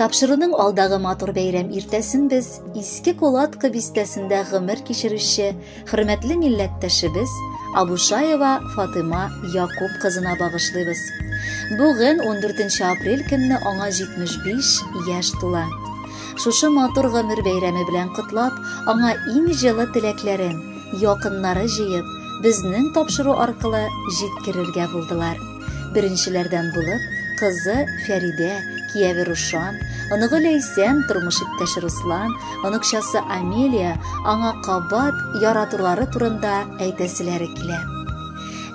Тапшыруның алдагы матур бәйрәм иртәсен без Иске Кулатка бистәсендә гомер кичерүче хөрмәтле милләттәшебез Абушаева Фатыйма Якуб кызына багышлыйбыз. Бүген 14 апрель көнне аңа 75 яшь тула. Шушы матур гомер бәйрәме белән котлап, аңа иң җылы теләкләрен, якыннары җыеп, безнең тапшыру аркылы җиткерергә булдылар. Беренчеләрдән булып, кызы Фәридә, кияве Рушан, оныгы Ләйсән, тормыш иптәше Руслан, оныкчасы Амелия аңа кабат яратулары турында әйтәселәре килә.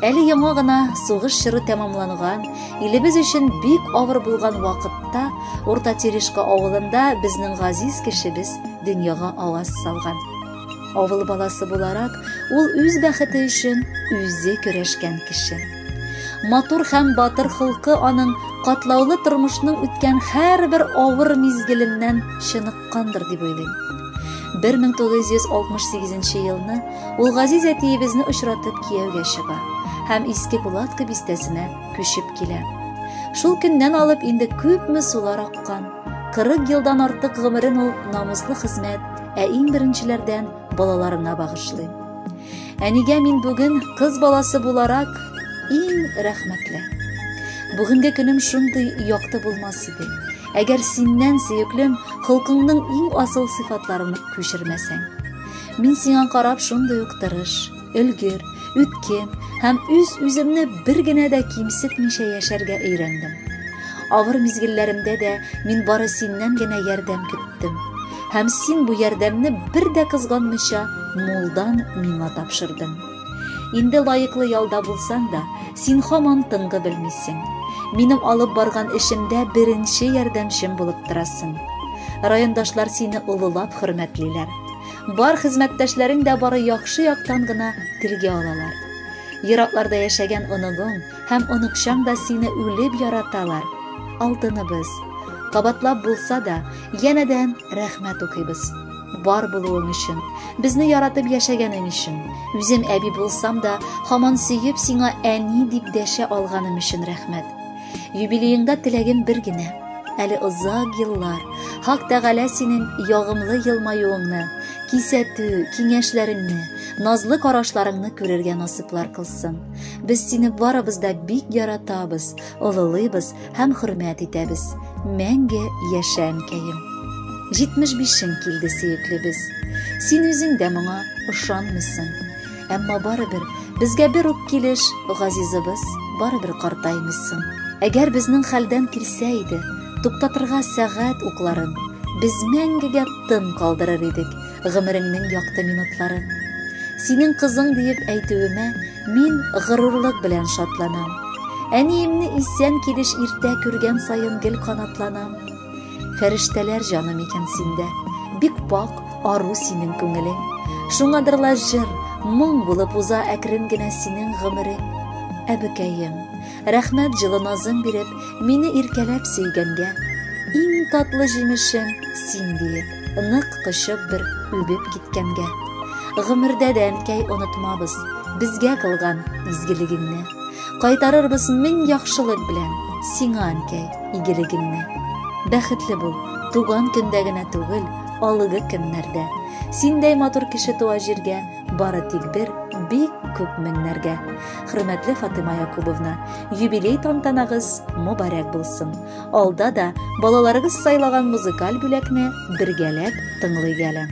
Әле яңа гына сугыш чоры тәмамланган, илебез өчен бик авыр булган вакытта Урта Терешка авылында безнең газиз кешебез дөньяга аваз салган. Авыл баласы буларак, ул үз бәхете өчен үзе көрәшкән кеше. Матур һәм батыр холкы аның катлаулы тормышның үткән һәрбер авыр мизгеленнән чыныккандыр дип уйлыйм. 1968 елны ул газиз әтиебезне очратып кияүгә чыга һәм Иске Кулатка бистәсенә күчеп килә. Шул көннән алып инде күпме сулар аккан. 40 елдан артык гомерен ул намуслы хезмәт, ә иң беренчеләрдән балаларына багышлый. Әнигә мин бүген кыз баласы буларак иң рәхмәтле. Бүгенге көнем шундый якты булмас иде. Әгәр синнән, сөеклем, холкыңның иң асыл сыйфатларын күчермәсәң. Мин сиңа карап шундый ук тырыш, өлгер, үткен һәм үз-үземне бер генә дә кимсетмичә яшәргә өйрәндем. Авыр мизгелләремдә дә мин бары синнән генә ярдәм көттем. Һәм син бу ярдәмне бер дә кызганмыйча мулдан миңа тапшырдың. Инде лаеклы ялда булсаң да, син һаман тынгы белмисең. Минем алып барган эшемдә беренче ярдәмчем булып торасың. Райондашлар сине олылап хөрмәтлиләр. Бар хезмәттәшләрең дә бары яхшы яктан гына телгә алалар. Еракларда яшәгән оныгың һәм оныкчаң да сине үлеп яраталар. Алтыныбыз, кабатлап булса да, янәдән рәхмәт укыйбыз. Бар булуың өчен, безне яратып яшәгәнең өчен, үзем әби булсам да, һаман сөеп сиңа әни дип дәшә алганым өчен рәхмәт. Юбилееңда теләгем бер генә. Әле озак еллар Хак Тәгалә синең ягымлы елмаюыңны, кисәтү, киңәшләреңне, назлы карашларыңны күрергә насыйплар кылсын. Без сине барыбыз да бик яратабыз, олылыйбыз һәм хөрмәт итәбез. Мәңге яшә, әнкәем. 75-ең килде, сөеклебез. Син үзең дә моңа ышанмыйсың. Әмма барыбер безгә бер үк килеш, газизыбыз, барыбер картаймыйсың. Әгәр безнең хәлдән килсә иде, туктатырга сәгать укларын, без мәңгегә тын калдырыр идек гомереңнең якты минутларын. Синең кызың диеп әйтүемә мин горурлык белән шатланам. Әниемне исән килеш иртә күргән саен гел канатланам. Фәрештәләр җаным икән синдә, бик пак, ару синең күңелең. Шуңадыр ла җыр, моң булып уза әкрен генә синең гомерең. Әбекәем, рәхмәт җылы назың биреп, мине иркәләп сөйгәнгә. Иң татлы җимешем син диеп, нык кочып бер үбеп киткәнгә. Гомердә дә, әнкәй, онытмабыз безгә кылган изгелегеңне. Кайтарырбыз мең яхшылык белән сиңа, әнкәй, игелегеңне. Бәхетле бул, туган көндә генә түгел, алыгы көннәрдә. Синдәй матур кеше туа җиргә, бары тик бер, бик күп меңнәргә. Хөрмәтле Фатыйма Якубовна, юбилей тантанагыз мөбарәк булсын. Алда да балаларыгыз сайлаган музыкаль бүләкне бергәләп тыңлыйк әле.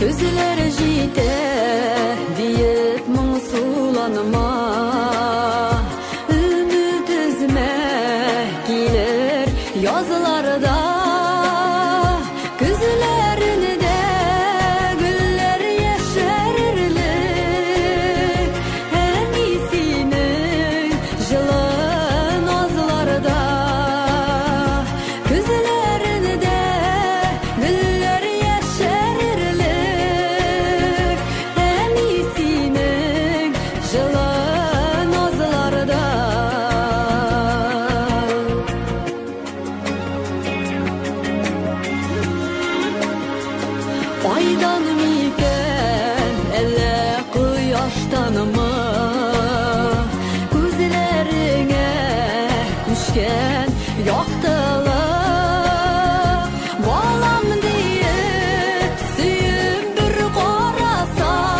Көзләр җитә диеп моңсуланма, өмет өзмә, килер язларда. Көзләрендә гөлләр яшәрерлек, әни синең җылы назларда. Көзләрендә вөҗданымы? Күзләреңә күчкән яктылык. Балам диеп сөеп бер карасаң,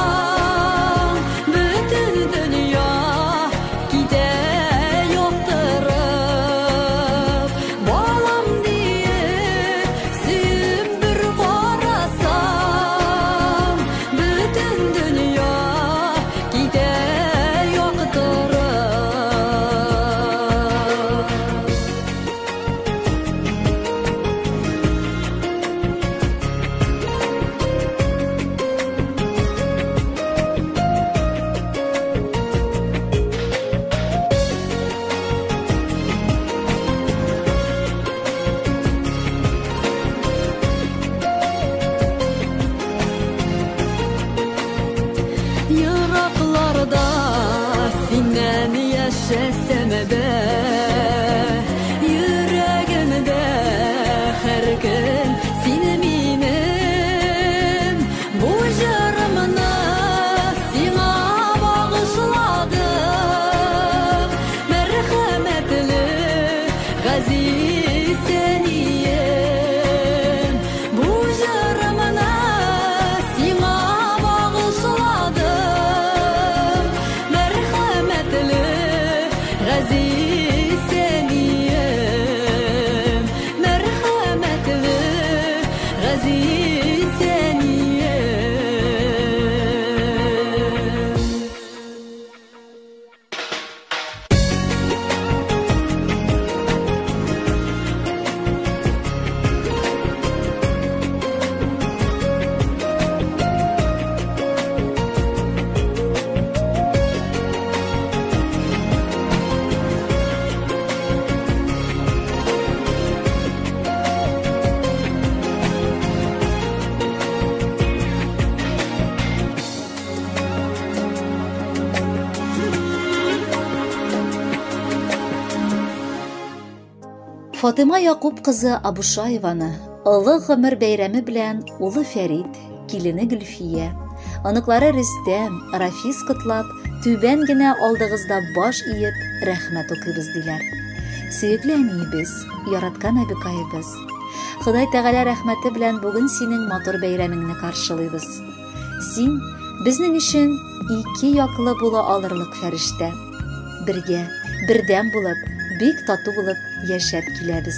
бөтен дөнья китә яктырып. Балам диеп сөеп бер карасаң, бөтен дөнья китә яктырып. Еракларда синнән яшәсәм дә, йөрәгемдә һәр көн син минем. Бу җырымны сиңа багышладым, мәрхәмәтле газиз әнием. Бу җырымны сиңа багышладым, мәрхәмәтле газиз әнием, мәрхәмәтле газиз әнием. Фатыйма Якуб кызы Абушаеваны олы гомер бәйрәме белән улы Фәрит, килене Гөлфия, оныклары Рөстәм, Рафис котлап, түбән генә алдыгызда баш иеп, рәхмәт укыйбыз диләр. Сөекле әниебез, яраткан әбекаебыз. Ходай Тәгалә рәхмәте белән бүген синең матур бәйрәмеңне каршылыйбыз. Син безнең өчен ике яклы була алырлык фәрештә. Бергә, бердәм булып, бик тату булып яшәп киләбез.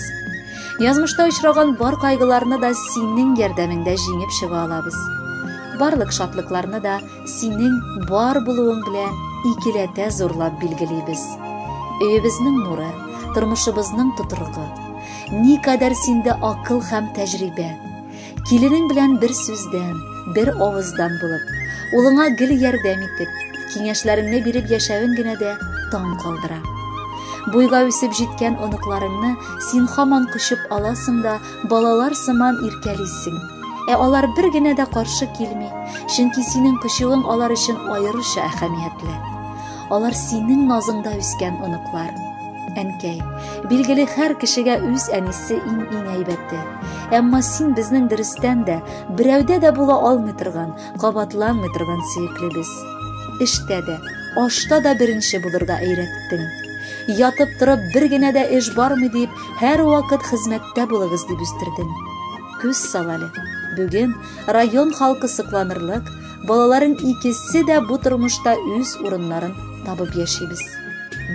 Язмышта очраган бар кайгыларны да синең ярдәмеңдә җиңеп чыга алабыз. Барлык шатлыкларны да синең бар булуың белән икеләтә зурлап билгелибез. Өебезнең нуры, тормышыбызның тотрыгы. Никадәр синдә акыл һәм тәҗрибә. Киленең белән бер сүздән, бер авыздан булып, улыңа гел ярдәм итеп, киңәшләреңне биреп яшәвең генә дә таң калдыра. Буйга үсеп җиткән оныкларыңны син һаман кочып аласың да балалар сыман иркәлисең. Ә алар бер генә дә каршы килми, чөнки синең кочуың алар өчен аеруча әһәмиятле. Алар синең назыңда үскән оныклар. Әнкәй, билгеле һәр кешегә үз әнисе иң-иң әйбәте. Әмма син безнең дөрестән дә, берәүдә дә була алмый торган, кабатланмый торган сөеклебез. Эштә дә, ашта да беренче булырга өйрәттең. Ятып торып бер генә дә эш бармый дип, һәр вакыт хезмәттә булыгыз дип үстердең. Күз сал әле. Бүген район халкы сокланырлык, балаларың икесе дә бу тормышта үз урыннарын табып яшибез.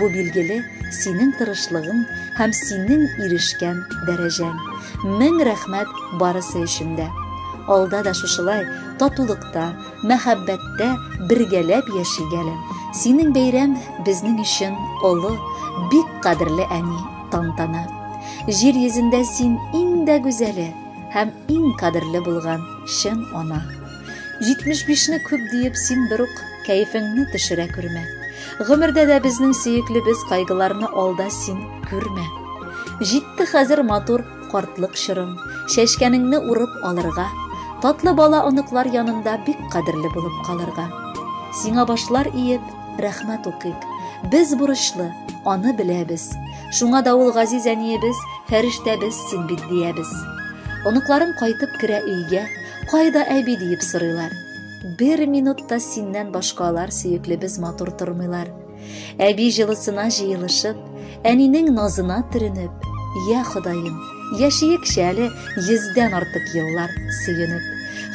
Бу билгеле синең тырышлыгың һәм синең ирешкән дәрәҗәң. Мең рәхмәт барысы өчен дә. Алда да шушылай татулыкта, мәхәббәттә бергәләп яшик әле. Синең бәйрәм безнең өчен олы, бик кадерле әни, тантана. Җир йөзендә син иң дә гүзәле һәм иң кадерле булган чын ана. 75-не күп диеп син бер үк кәефеңне төшерә күрмә. Гомердә дә безнең сөеклебез кайгыларны алда син күрмә. Җитте хәзер матур картлык чорың, чәчкәнеңне урып алырга, татлы бала оныклар янында бик кадерле булып калырга. Сиңа башлар иеп, рәхмәт укыйк. Без бурычлы, аны беләбез. Шуңа да ул газиз әниебез, фәрештәбез син бит диябез. Оныкларың кайтып керә өйгә, кайда әби диеп сорыйлар. Бер минут та синнән башка алар сөеклебез матур тормыйлар. Әби җылысына җыелышып, әнинең назына төренеп, я Ходаем, яшиекче әле йөздән артык еллар сөенеп.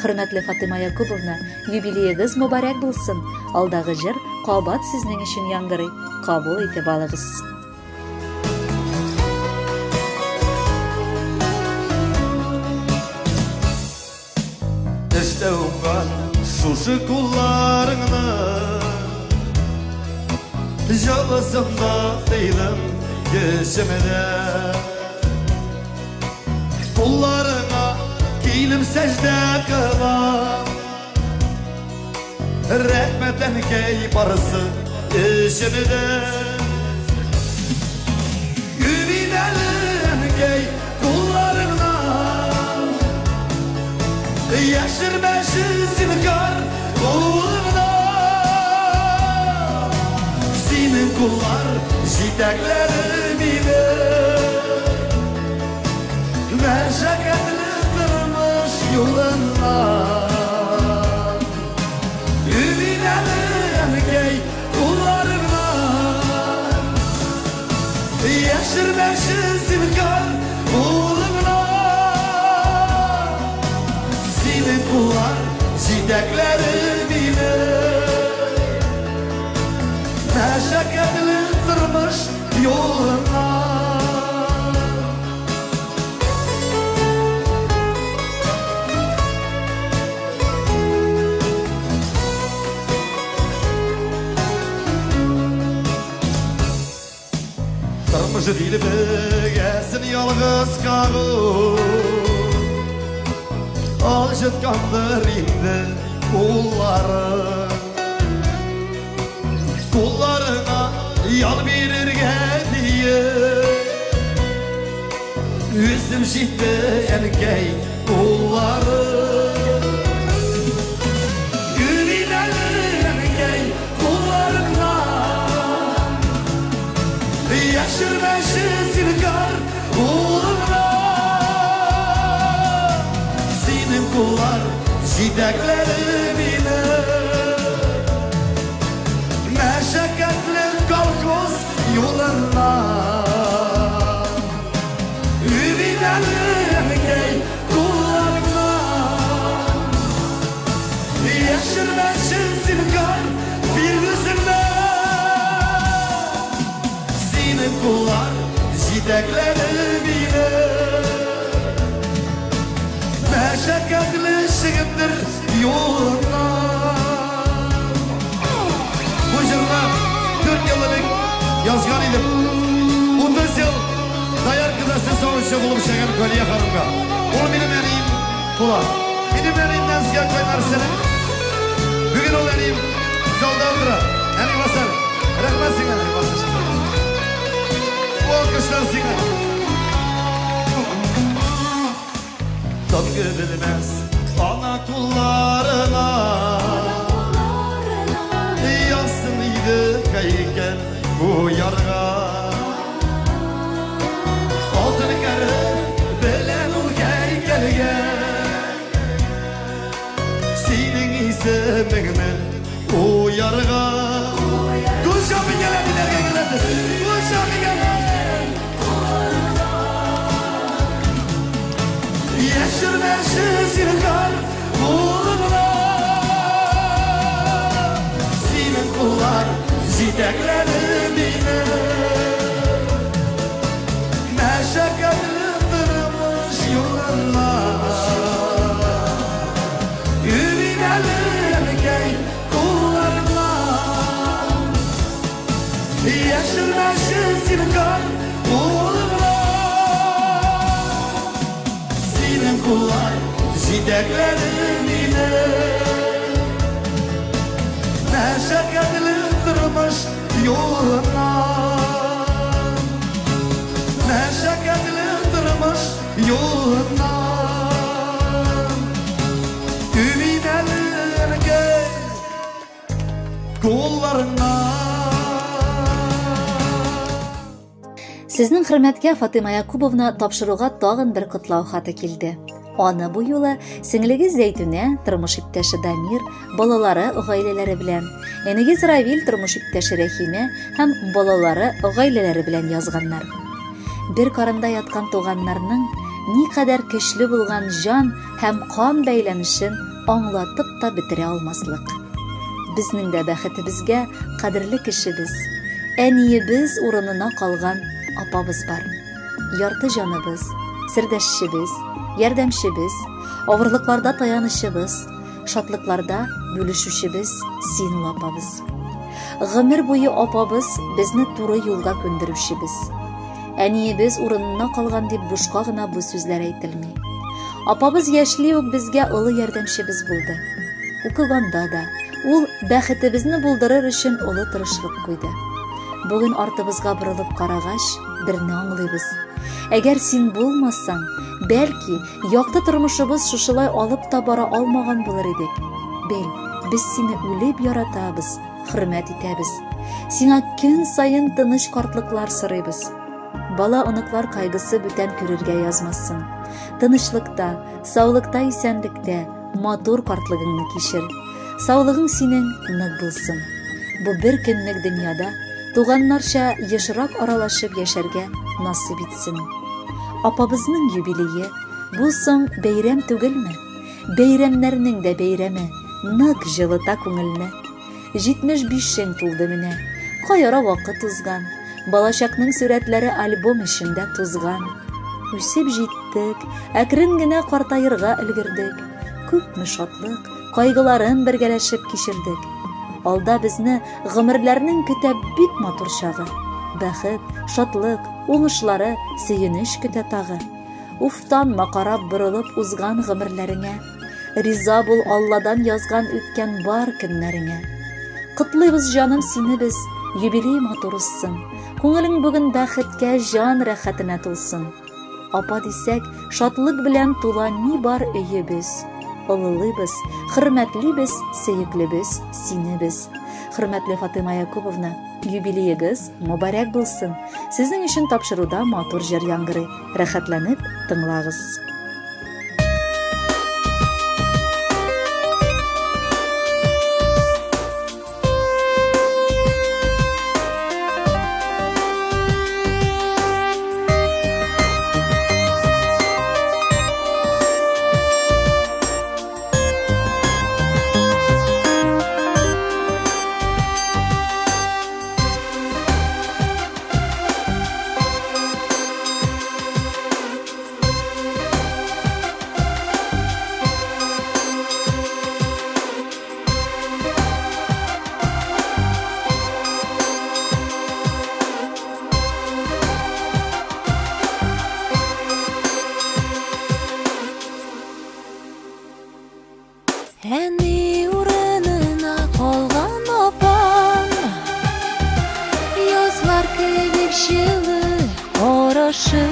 Хөрмәтле Фатыйма Якубовна, юбилеегыз мөбарәк булсын. Алдагы җыр кабат сезнең өчен яңгырый. Кабул итеп алыгыз. Эштә уңган шушы кулларыңны Җылысында тыйдым йөземдә. Кулларыңа килеп сәҗдә кылам. Рәхмәт әнкәй барысы эшемдә. Үбим әле әнкәй кулларыңнан. Яшермәче зинһар кулыңнан. Синең куллар җитәкләде мине. Мәшәкатьле тормыш юлыннан. Үбим әле әнкәй кулларыңнан. Яшермәче зинһар кулыңнан. Синең куллар җитәкләде мине. Мәшәкатьле тормыш юлыннан. Тормыш дилбегәсен ялгыз кагу. Алҗыткандыр инде куллары. Кулларыңа ял бирергә диеп. Үзем җитте әнкәй куллары. Үбим әле әнкәй кулларыңнан. Яшермәче зинһар кулыңнан. Синең куллар җитәкләде мине. Мәшәкатьле колхоз юлыннан. Үбим әле әнкәй кулларыңнан. Яшермәче зинһар фирдүсеңнән. Синең куллар җитәкләде мине. Мәшәкатьле чыгымдыр юлыннан. Бу җырны 4 ел элек язган идем. 30 ел дояркада сөт савучы булып эшләгән Галия ханымга. Ул минем әнием була. Минем әниемнән сезгә кайнар сәлам. Бүген ул әнием залда утыра. Әни басар. Рәхмәт сиңа, әни басар. Бу алкышлар сиңа. Тынгы белмәс ана кулларына. Язсын иде һәйкәл куярга. Алтын хәреф белән ул һәйкәлгә синең исемеңне куярга. Кул чабып әниләргә генә. Кул чабып. Яшермәче зинһар кулыңнан. Синең куллар җитәкләде мине. Мәшәкатьле тормыш юлыннан. Үбим әле әнкәй кулларыңнан. Яшермәче зинһар кулыңнан. Синең куллар җитәкләде мине. Мәшәкатьле тормыш юлыннан. Мәшәкатьле тормыш юлыннан. Үбим әле әнкәй кулларыңнан. Сезнең хөрмәткә, Фатыйма Якубовна, тапшыруга тагын бер котлау хаты килде. Аны бу юлы сеңлегез Зәйтүнә, тормыш иптәше Дамир, балалары гаиләләре белән, энегез Равил тормыш иптәше Рәхимә һәм балалары гаиләләре белән язганнар. Бер карында яткан туганнарның никадәр көчле булган җан һәм кан бәйләнешен аңлатып та бетерә алмаслык. Безнең дә бәхетебезгә кадерле кешебез, әниебез урынына калган апабыз бар. Ярты җаныбыз, сердәшчебез, ярдәмчебез, авырлыкларда таянычыбыз, шатлыкларда бүлешүчебез син ул апабыз. Гомер буе апабыз безне туры юлга күндерүчебез. Әниебез урынына калган дип бушка гына бу сүзләр әйтелми. Апабыз яшьли үк безгә олы ярдәмчебез булды. Укыганда да ул бәхетебезне булдырыр өчен олы тырышлык куйды. Бүген артыбызга борылып карагач, берне аңлыйбыз. Әгәр син булмасаң, бәлки, якты тормышыбыз шушылай алып та бара алмаган булыр идек. Бел, без сине үлеп яратабыз, хөрмәт итәбез. Сиңа көн саен тыныч картлыклар сорыйбыз. Бала оныклар кайгысы бүтән күрергә язмасын. Тынычлыкта, саулыкта, исәнлектә матур картлыгыңны кичер. Саулыгың синең нык булсын. Бу бер көнлек дөньяда туганнарча ешрак аралашып яшәргә насыйп итсен. Апабызның юбилее бу соң бәйрәм түгелме? Бәйрәмнәрнең дә бәйрәме, нык җылыта күңелне. 75-ең тулды менә. Кай ара вакыт узган. Балачакның сурәтләре альбом эчендә тузган. Үсеп җиттек, әкрен генә картаерга өлгердек. Күпме шатлык, кайгыларын бергәләшеп кичердек. Алда безне гомерләрнең көтә бик матур чагы. Бәхет, шатлык, уңышлары, сөенеч көтә тагы. Уфтанма карап борылып узган гомерләреңә. Риза бул Алладан язган үткән бар көннәреңә. Котлыйбыз җаным сине без, юбилей матур узсын. Күңелең бүген бәхеткә, җан рәхәтенә тулсын. Апа дисәк, шатлык белән тула ни бар өебез. Олылыйбыз, хөрмәтлибез, сөеклебез, сине без. Хөрмәтле Фатыйма Якубовна, юбилеегыз мөбарәк булсын. Сезнең өчен тапшыруда матур җыр яңгырый. Рәхәтләнеп тыңлагыз. Әни урынына калган апам, язлар кебек җылы карашы,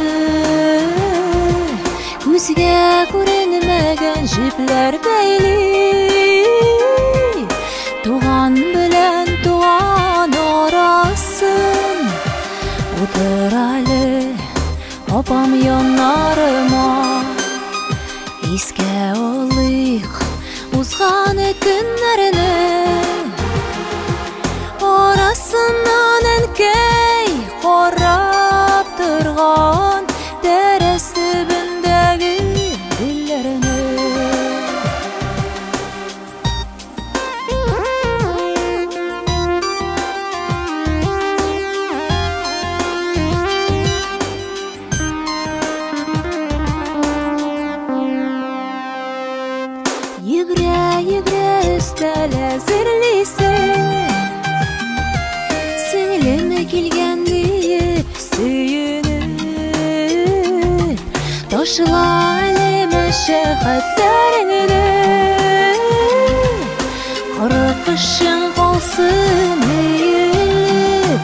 күзгә күренмәгән җепләр бәйли, туган белән туган арасын. Утыр әле, апам яннарыма, искә алыйк узган көннәрне. Арасыннан әнкәй карап торган тәрәз төбендәге гөлләрне. Йөгерә-йөгерә өстәл әзерлисең, сеңлем килгән диеп сөенеп, ташла әле мәшәкатьләреңне, коры кышың калсын өелеп.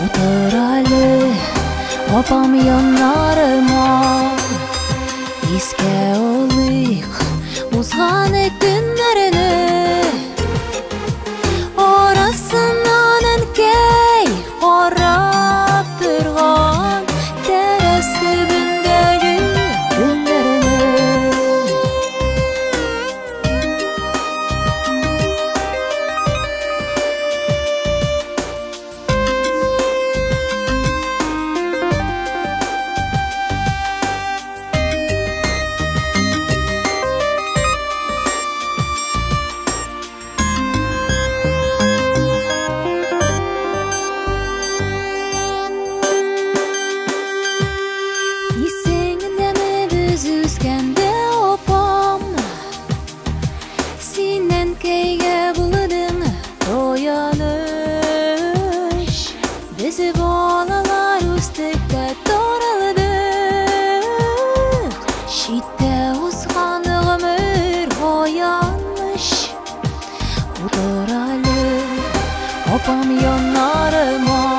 Утыр әле, апам яннарыма, искә алыйк узган көннәрне. Арасыннан әнкәй карап торган тәрәз төбендәге гөлләрне. Апам яннарыма.